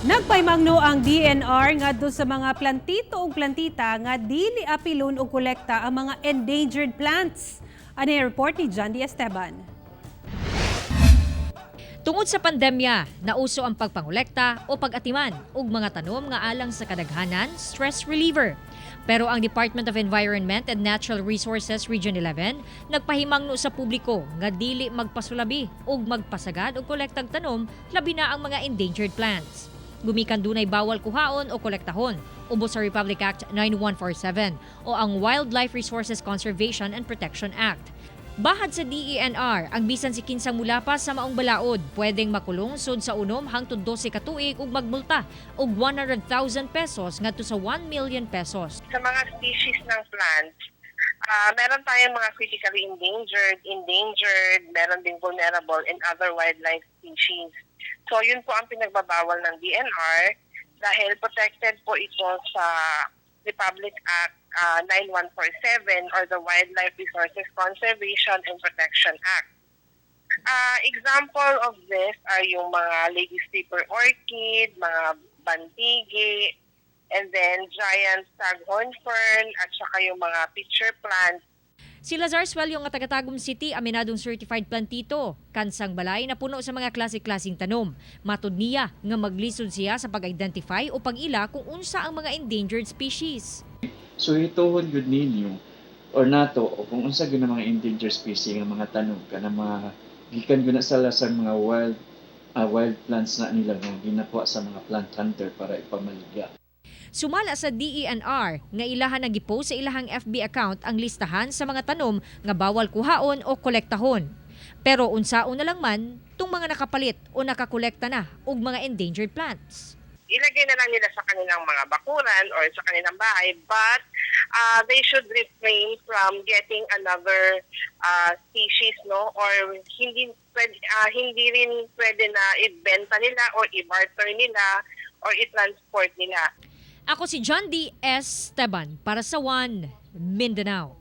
Nagpaymangno ang DENR ngadto sa mga plantito ug plantita nga dili apilon og kolekta ang mga endangered plants. Ano yung report ni John D. Esteban? Tungod sa pandemya, nauso ang pagpangolekta o pag-atiman og mga tanom nga alang sa kadaghanan stress reliever. Pero ang Department of Environment and Natural Resources Region 11 nagpahimangno sa publiko nga dili magpasulabi ug magpasagad og kolektag tanom, labi na ang mga endangered plants. Gumikan dunay bawal kuhaon o kolektahon ubos sa Republic Act 9147 o ang Wildlife Resources Conservation and Protection Act. Bahad sa DENR, ang bisan si kinsang mulapas sa maong balaod, pwedeng makulong sud sa 6 hangtod 12 ka tuig ug magmulta og 100,000 pesos ngadto sa 1 million pesos. Sa mga species ng plants, meron tayong mga critically endangered, endangered, meron ding vulnerable, and other wildlife species. So yun po ang pinagbabawal ng DENR dahil protected po ito sa Republic Act 9147 or the Wildlife Resources Conservation and Protection Act. Example of this are yung mga lady slipper orchid, mga bantigi, and then giant staghorn fern, at saka yung mga pitcher plants. Si Lazar Suelio nga taga Tagum City, aminadong certified plantito. Kansang balay na puno sa mga klase-klaseng tanom. Matud niya nga maglisod siya sa pag-identify o pag-ila kung unsa ang mga endangered species. So ituhon gyud ninyo or nato o kung unsa gyud ang mga endangered species nga mga tanom kana mga gikan gyud na sila sa mga wild plants na nila nga ginakuha sa mga plant hunter para ipamaligya. Sumala sa DENR nga ilahan ang gipost sa ilahang FB account ang listahan sa mga tanom nga bawal kuhaon o kolektahon. Pero unsaon na lang man tung mga nakapalit o nakakolekta na og mga endangered plants? Ilagay na lang nila sa kanilang mga bakuran or sa kanilang bahay, but they should refrain from getting another species, no, or hindi rin pwede na ibenta nila or i-barter nila or i-transport nila. Ako si John D. Esteban para sa One Mindanao.